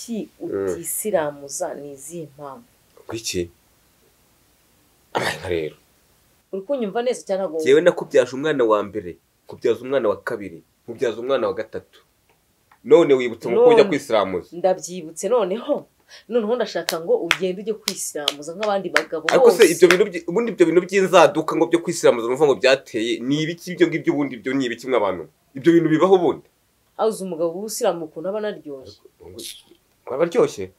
Kuki utisiramuza ni izihe mpamvu? Kuki? Abaye rero. Uri kunyumva neza cyane ntabwo. Jewe nakubyaje umwana wa mbere, kubyaza umwana wa kabiri, kubyaza umwana wa gatatu. None wibutse ngo kujya kwisiramuza. Ndabyibutse noneho. Noneho ndashaka ngo ugende ujye kwisiramuza nk'abandi bagabo bose. Ariko se ibyo bintu ubundi ibyo bintu by'inzaduka ngo byo kwisiramuza numva ngo byateye ni ibiki ibyo ngibyo ubundi ibyo ni ibiki mw'abantu? Ibyo bintu bibaho ubundi. Aho umugabo w'usiramu ukuntu aba naryoshye. Abaryoshye?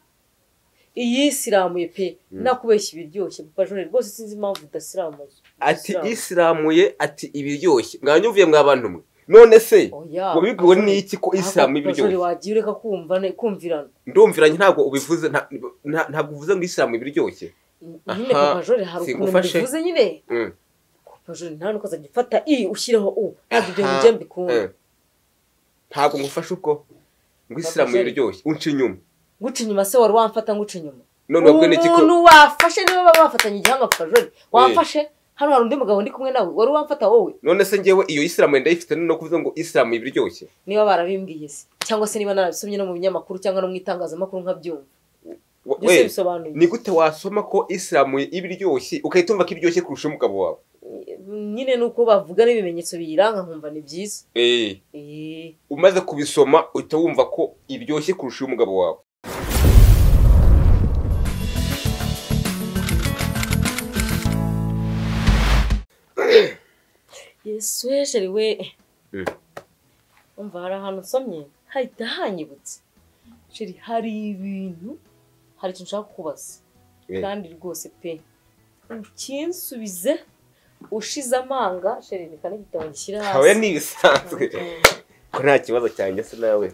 Iyisiramuye pe nakubeshya ibiryoshye papa Jolly rwose sinzi impamvu udasiramuza. Ati isiramuye ati ibiryoshye. Mwanyumviye mwabantu mwe. None se wabibwiwe n'iki ko isilamu ibiryoshye? Papa Jolly wagiye ureka kumva kumvirana. Ndumviranye ntabwo ubivuze ntabwo uvuze ngo isilamu ibiryoshye. Nyine papa Jolly hari ukuntu ubivuze nyine. Papa Jolly nta nuko azajya ufata i ushyireho u ntabwo ibyo njye mbikunda. Ntabwo ngufashe uko ngo isilamu ibiryoshye unca inyuma. Guca inyuma se wari wamfata nguca inyuma. None wabwe n'iki ko umuntu wafashe niba baba bafatanye igihanga papa Jolly wamfashe hano hari undi mugabo ndi kumwe nawe wari wamfata wowe. None se njyewe iyo isilamu ndayifite no kuvuga ngo isilamu ibiryoshye. Niba barabimbwiye se cyangwa se niba narabisomye no mu binyamakuru cyangwa no mu itangazamakuru nkabyumva. Byose bisobanuye. Ni gute wasoma ko isilamu ibiryoshye ukahita umva ko ibiryoshye kurusha umugabo wawe? Nyine nuko bavuga n'ibimenyetso biyiranga nkumva ni byiza. Umaze kubisoma uhita wumva ko ibiryoshye kurusha umugabo wawe. Yesu we we. Umva hari ahantu nsomye hahita hanyibutse. Sheri hari ibintu hari ikintu nshaka kukubaza. Kandi rwose pe ukinsubize ushize amanga. Sheri reka n'igitabo gishyira hasi. Hawe ni ibisanzwe ko nta kibazo cyanjye se nawe.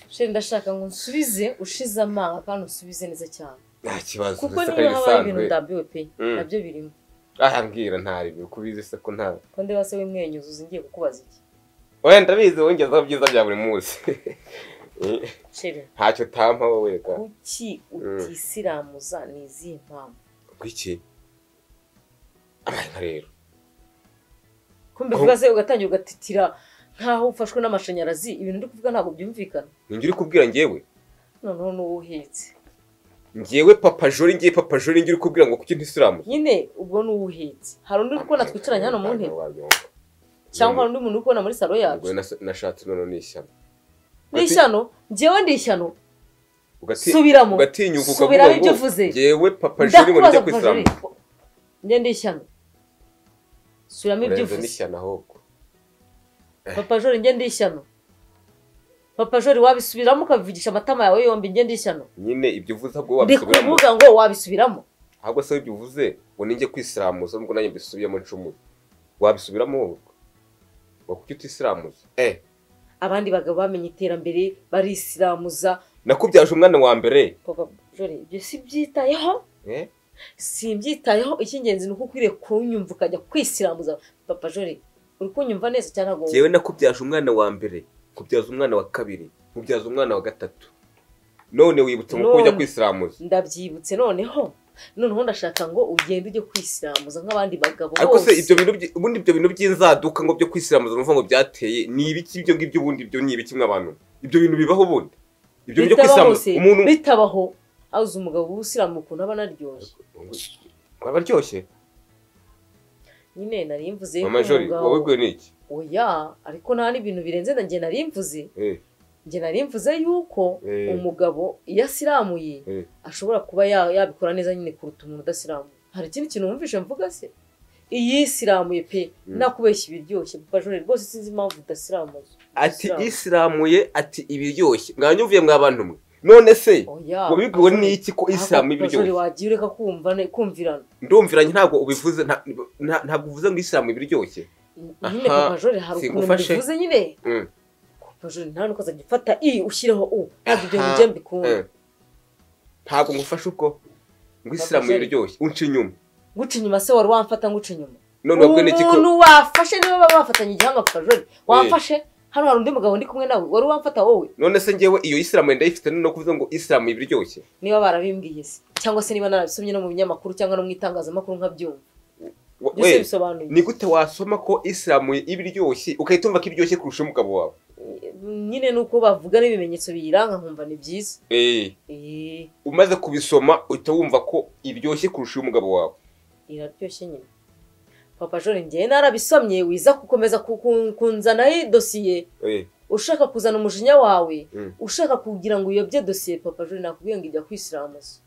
Sheri ndashaka ngo nsubize ushize amanga kandi usubize neza cyane. Nta kibazo kuko niba habaye ibintu ndambiwe pe nabyo birimo. Aha mbwira ntari kubizi se ko nta. Ko ndeba se wimwenyuza uzi ngiye kukubaza iki? Oya ndabizi wongezaho byiza bya buri munsi. Sheri ntacyo tampa wowe reka. Kuki utisiramuza ni izihe mpamvu? Kuki? Abaye rero. Kumbe uvuga se ugatangira ugatitira nkaho ufashwe n'amashanyarazi ibintu ndi kuvuga ntabwo byumvikana. Ninjye uri kubwira njyewe? Noneho n'uwuhetse. Njyewe papa Jolly ngiye papa Jolly ngiye kubwira ngo kuki ntisiramu. Nyine ubwo n'uwuhetse. Hari undi uri kubona twicaranye hano mu ntebe. Cyangwa hari undi muntu uri kubona muri salo yacu. Ubwo nashatse none ni ishyano. Ni ishyano? Njyewe ndi ishyano. Subiramo. Ugatinyuka ukavuga ngo njyewe papa Jolly ngo njye kwisiramu. Njye ndi ishyano. Subiramo ibyo uvuze. Ni ishyano ahubwo. Papa Jolly njye ndi ishyano. Papa Jolly wabisubiramo ukabivugisha amatama yawe yombi njye ndi ishyano. Nyine ibyo uvuze ahubwo wabisubiramo. Ndikuvuga ngo wabisubiramo. Ahubwo se ibyo uvuze ngo ninjye kwisiramuza ngo nanjye mbisubiyemo ncumuye. Wabisubiramo wowe. Ngo kuki utisiramuza? Abandi bagabo bamenye iterambere barisiramuza. Nakubyaje umwana wa mbere. Papa Jolly ibyo si byitayeho? Simbyitayeho icy'ingenzi ni uko ukwiriye kunyumva ukajya kwisiramuza. Papa Jolly uri kunyumva neza cyane ntabwo. Jewe nakubyaje umwana wa mbere, kubyaza umwana wa kabiri, kubyaza umwana wa gatatu. None wibutse ngo kujya kwisiramuza. Ndabyibutse noneho. Noneho ndashaka ngo ugende ujye kwisiramuza nk'abandi bagabo bose. Ariko se ibyo bintu ubundi ibyo bintu by'inzaduka ngo byo kwisiramuza numva ngo byateye ni ibiki ibyo ngibyo ubundi ibyo ni ibiki mw'abantu? Ibyo bintu bibaho ubundi. Ibyo byo kwisiramuza umuntu bitabaho. Aho umugabo w'usiramu ukuntu aba naryoshye. Abaryoshye? Nyine nari mvuze ko Mama Jolly wowe ni iki? Oya ariko nta n'ibintu birenze njye nari mvuze. Njye nari mvuze yuko umugabo iyo asiramuye ashobora kuba yabikora neza nyine kuruta umuntu udasiramuye. Hari ikindi kintu wumvishe mvuga se? Iyisiramuye pe nakubeshya ibiryoshye papa Jolly rwose sinzi impamvu udasiramuza. Ati isiramuye ati ibiryoshye. Mwanyumviye mwabantu mwe. None se wabibwiwe n'iki ko isilamu ibiryoshye? Papa Jolly wagiye ureka kumva kumvirana. Ndumviranye ntabwo ubivuze ntabwo uvuze ngo isilamu ibiryoshye. Nyine papa Jolly hari ukuntu ubivuze nyine. Papa Jolly nta nuko azajya ufata i ushyireho u ntabwo ibyo njye mbikunda. Ntabwo ngufashe uko ngo isilamu ibiryoshye unca inyuma. Guca inyuma se wari wamfata nguca inyuma. None wabwe n'iki ko umuntu wafashe niba baba bafatanye igihanga papa Jolly wamfashe hano hari undi mugabo ndi kumwe nawe wari wamfata wowe. None se njyewe iyo isilamu ndayifite no kuvuga ngo isilamu ibiryoshye. Niba barabimbwiye se cyangwa se niba narabisomye no mu binyamakuru cyangwa no mu itangazamakuru nkabyumva. Byose bisobanuye. Ni gute wasoma ko isilamu ibiryoshye ukahita umva ko ibiryoshye kurusha umugabo wawe? Nyine nuko bavuga n'ibimenyetso biyiranga nkumva ni byiza. Umaze kubisoma uhita wumva ko iryoshye kurusha umugabo wawe. Iraryoshye nyine. Papa Jolly ngiye narabisomye wiza gukomeza kunzana dosiye. Ushaka kuzana umujinya wawe, ushaka kugira ngo uyobye dosiye Papa Jolly nakubwiye ngo ijya kwisiramuza.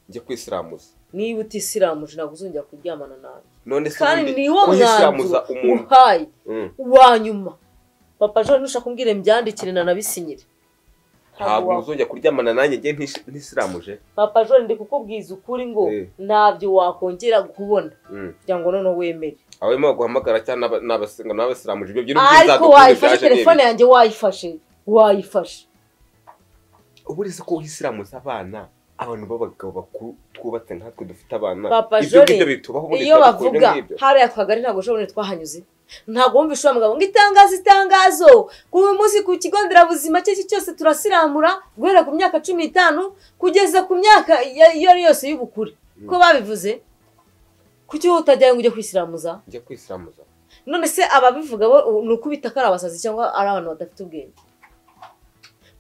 Njye kwisiramuza. Niba utisiramuje ntabwo uzongera kuryamana nawe. None se kandi ni wo mwanzuro uhaye wa nyuma. Papa Jolly nushaka kumbwira mbyandikire nanabisinyire. Ntabwo uzongera kuryamana nanjye ngiye ntisiramuje. Papa Jolly ndi kukubwiza ukuri ngo ntabyo wakongera kubona kugira ngo noneho wemere. Abemo baguhamagara cyane n'abasenga n'abasiramuje ibyo bintu by'inzaduka. Ariko wayifashe telefone yanjye wayifashe. Uburize ko uhisiramuza abana, abantu b'abagabo bakuru twubatse nkatwe dufite abana. Ibyo ngibyo bitubaho ubundi iyo bavuga hariya ku kagari ntabwo ushobora twahanyuze. Ntabwo wumva mugabo ngo itangazo ku munsi ku kigo nderabuzima cye cyose turasiramura guhera ku myaka 15 kugeza ku myaka iyo ari yose y'ubukure. Ko babivuze kuki wowe utajya ngo ujye kwisiramuza? Njye kwisiramuza. None se ababivuga bo ni uko bitaka ari abasazi cyangwa ari abantu badafite ubwenge?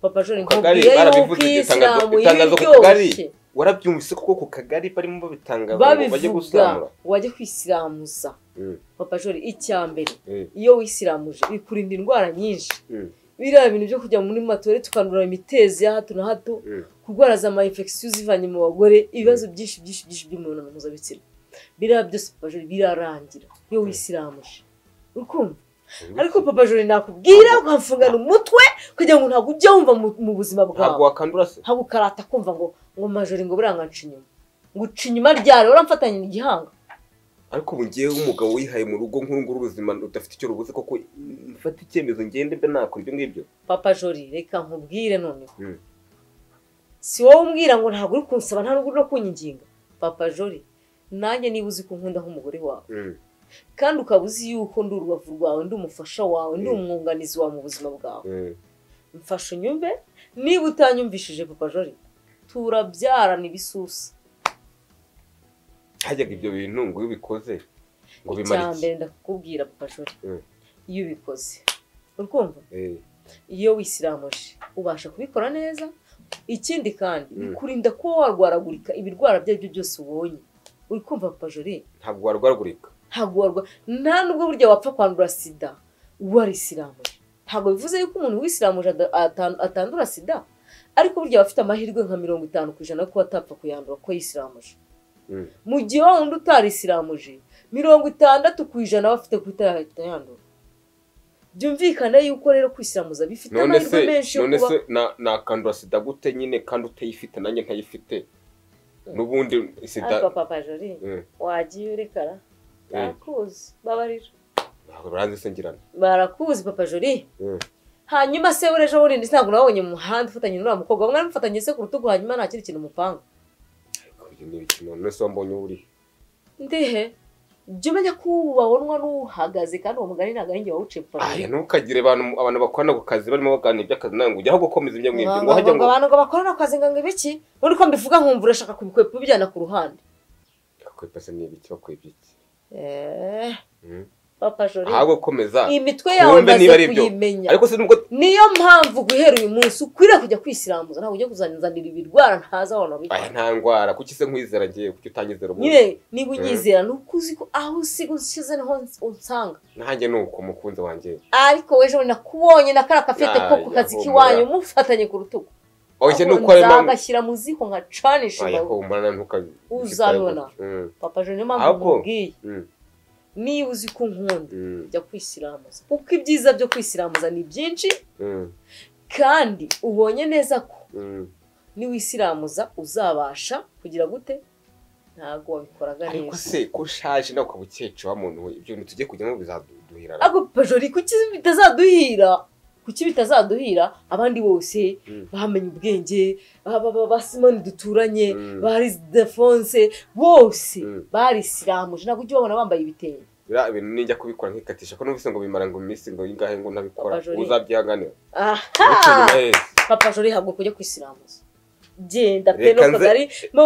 Papa Jolly nkubwiye yuko itangazo ku kagari warabyumvise kuko ku kagari barimo babitangaza ngo bajye gusiramura. Wajye kwisiramuza. Papa Jolly icya mbere iyo wisiramuje bikurinda indwara nyinshi. Biriya bintu byo kujya muri matore tukandura imitezi ya hato na hato, kurwara za ma infection zivanye mu bagore, ibibazo byinshi byinshi byinshi by'imibonano mpuzabitsina. Biriya byose Papa Jolly birarangira iyo wisiramuje. Urukumva? Ariko Papa Jolly nakubwira ukamfungana umutwe kugira ngo ntabwo ujya wumva mu buzima bwawe. Ntabwo wakandura se? Ntabwo ukarata kumva ngo majori ngo buranga nca inyuma. Nguca inyuma ryari uramfatanya igihanga. Ariko ubu ngiye umugabo wihaye mu rugo nk'uru ubuzima udafite icyo rubuze koko mfata icyemezo ngende mbe nakora ibyo ngibyo. Papa Jolly reka nkubwire noneho. Si wowe umbwira ngo ntabwo uri kunsaba nta nubwo uri kunyinginga. Papa Jolly nanjye niba uzi ko nkunda nk'umugore wawe kandi ukaba uzi yuko ndi urubavu rwawe, ndi umufasha wawe, ndi umwunganizi wawe mu buzima bwawe, mfasha unyumve. Niba utanyumvishije Papa Jolly turabyarana ibisusa. Hajyaga ibyo bintu ngo iyo ubikoze ngo bimara iki? Icya mbere ndakubwira Papa Jolly, iyo ubikoze urikumva, iyo wisiramuje ubasha kubikora neza. Ikindi kandi bikurinda kuba warwaragurika ibirwara ibyo aribyo byose ubonye. Uri kumva Papa Jolly? Ntabwo warwaragurika. Ntabwo warwa, nta nubwo burya wapfa kwandura sida warisiramuje. Ntabwo bivuze yuko umuntu wisiramuje atandura sida, ariko burya abafite amahirwe nka 50% ko atapfa kuyandura ko yisiramuje. Mu gihe wa wundi utarisiramuje 60% aba afite kutayandura. Byumvikane yuko rero kwisiramuza bifite amahirwe menshi yo kuba. None se nakandura sida gute nyine kandi utayifite nanjye ntayifite? Nubundi sida. Ariko Papa Jolly wagiye urekara barakuzi babarira. Ntabwo baranzi se ngirana. Barakuzi Papa Jolly. Hanyuma se urejo bundi ntabwo nabonye mu muhanda ufatanye n'uriya mukobwa mwari mufatanye se ku rutugu, hanyuma nta kindi kintu mupanga. Ariko ibyo ni ibiki none se wambonye uri? Ndihe? Jya umenya ko ubabonwa n'uhagaze kandi uwo mugani ntabwo ari njye wawuciye Papa Jolly. Aya ntukagire abantu bakorana ku kazi barimo baganira iby'akazi nawe ngo ujye ahubwo komeza ibyo ngibyo ngo hajya ngo abantu ngo bakorana ku kazi ngo ibiki? Ubundi ko mbivuga nkumva urashaka kubikwepa ubijyana ku ruhande. Bakwepa se ni ibiki bakwepye iki? Papa Jolly ahubwo komeza imitwe yawe maze kuyimenya. Ariko se nubwo niyo mpamvu guhera uyu munsi ukwiriye kujya kwisiramuza, ntabwo ujya kuzanzanira ibirwara ntaza abantu babikora. Aya nta ndwara kuki se nkwizera ngiye kuki utanyizera ubu? Nyine niba unyizera nuko uzi ko aho usiga ushize niho unsanga. Nanjye nuko mukunzi wanjye. Ariko wejo nakubonye na kara kafete ko ku kazi kiwanyu mufatanye ku rutugu. Oye nuko ari mpamvu nzagashyira mu ziko nkacanisha. Aya humura ntukazi. Uzabibona. Papa Jolly niyo mpamvu nkubwiye. Niba uzi ko nkunda jya kwisiramuza kuko ibyiza byo kwisiramuza ni byinshi kandi ubonye neza ko niwisiramuza uzabasha kugira gute. Ntabwo wabikoraga neza. Ariko se ko ushaje nawe ukaba ukecuru wa muntu we, ibyo bintu tugiye kujyamo bizaduhira. Ariko Papa Jolly kuki bitazaduhira? Kuki bitazaduhira? Abandi bose bamenye ubwenge, ba Simoni duturanye, ba Defonse bose barisiramuje ntabwo ujya ubabona bambaye ibitenge. Biriya bintu ninjya kubikora nkikatisha ko numvise ngo bimara ngo iminsi ngo ingahe ngo ntabikora uzabyihanganira. Aha Papa Jolly habwo kujya kwisiramuza. Genda pe no kagari mo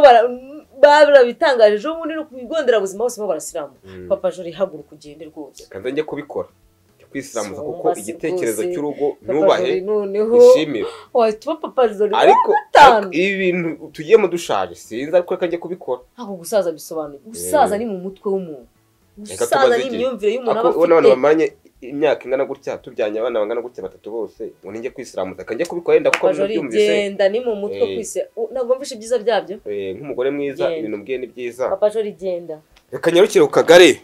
barabitangaje ejo bundi no ku bigo nderabuzima bose mo barasiramu. Papa Jolly haguruka ugende rwose. Kanze njye kubikora. Kwisiramuza kuko Sumba si igitekerezo rwose. cy'urugo Papa nubahe Jolly noneho ishimire. Wahita uba Papa Jolly Ariko gatanu. ibi bintu tugiyemo dushaje sinzi, ariko reka njye kubikora. Ntabwo gusaza bisobanuye. Gusaza ni mu mutwe w'umuntu. Reka Gusaza tubaze ni igihe. imyumvire y'umuntu aba Ako ubona abantu afite. bamaranye imyaka ingana gutya, tubyanye abana bangana gutya batatu bose, ngo ninjye kwisiramuza, reka njye kubikora yenda kuko Papa Jolly, nabyumvise. genda, ni mu mutwe kwise. Ntabwo mvishe ibyiza byabyo. Nk'umugore mwiza Genda. ibintu mbwiye ni byiza. Papa Jolly, genda. Reka nyarukire ku kagari.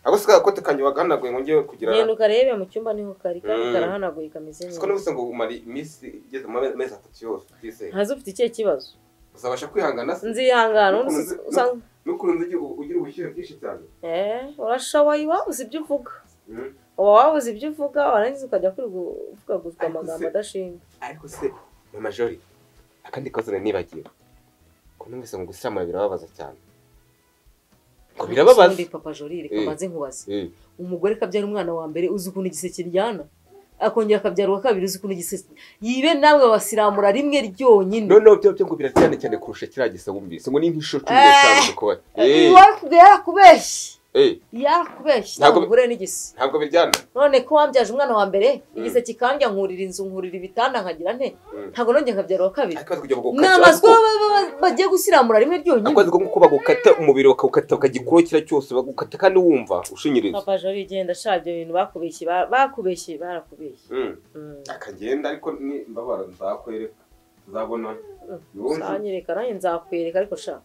Ako se gakote kanjye wagahanaguye ngo njye kugira Genda ukarebe mu cyumba niho kari kandi karahanaguye kameze Siko neza. numvise ngo umara iminsi igeze mu mezi 3 yose utizeye. Ntazi ufite ikihe kibazo? Uzabasha kwihangana se? Nzihangana ubundi N'ukuntu usanga n'ukuntu nzi ugira ubushyuhe bwinshi cyane. Urashoboye, wabuze ibyo uvuga. Uba wabuze ibyo uvuga warangiza ukajya kuvugaguzwa Ariko amagambo se- adashinga. Ariko se Mama Jolly, akandi kabazo nari nibagiwe. Ko numvise ngo gusiramura birababaza cyane. Ngo birababaza. Ubundi Papa Jolly, reka mbanze nkubaze. Umugore kabyara umwana wa mbere uzi ukuntu igise kiryana, akongera akabyara uwa kabiri uzi ukuntu igise yibe, namwe basiramura rimwe ryonyine. Noneho byo byo ngo biraryana cyane kurusha kiriya gise wumvise ngo ni nk'inshuro 15 dukora. Yarakubeshye. Yarakubeshye. Ntabwo Ntabwo uhure n'igise. Ntabwo biryana. None ko wambyaje umwana wa mbere igise kikandya, nkurira inzu, nkurira ibitanda, nkagira nte, ntabwo nongeye nkabyara uwa kabiri? Ariko kugira ngo Ni amazwi bagiye gusiramura rimwe ryonyine. Ariko nkuko bagukata umubiri bakawukata bakagikuraho kiriya cyose bagukata kandi wumva ushinyiriza. Papa Jolly, genda sha, ibyo bintu bakubeshye bakubeshye barakubeshye. Akagenda ariko ni mbabara nzakwereka. Nzabona. Uzanyereka nanjye nzakwereka ariko sha.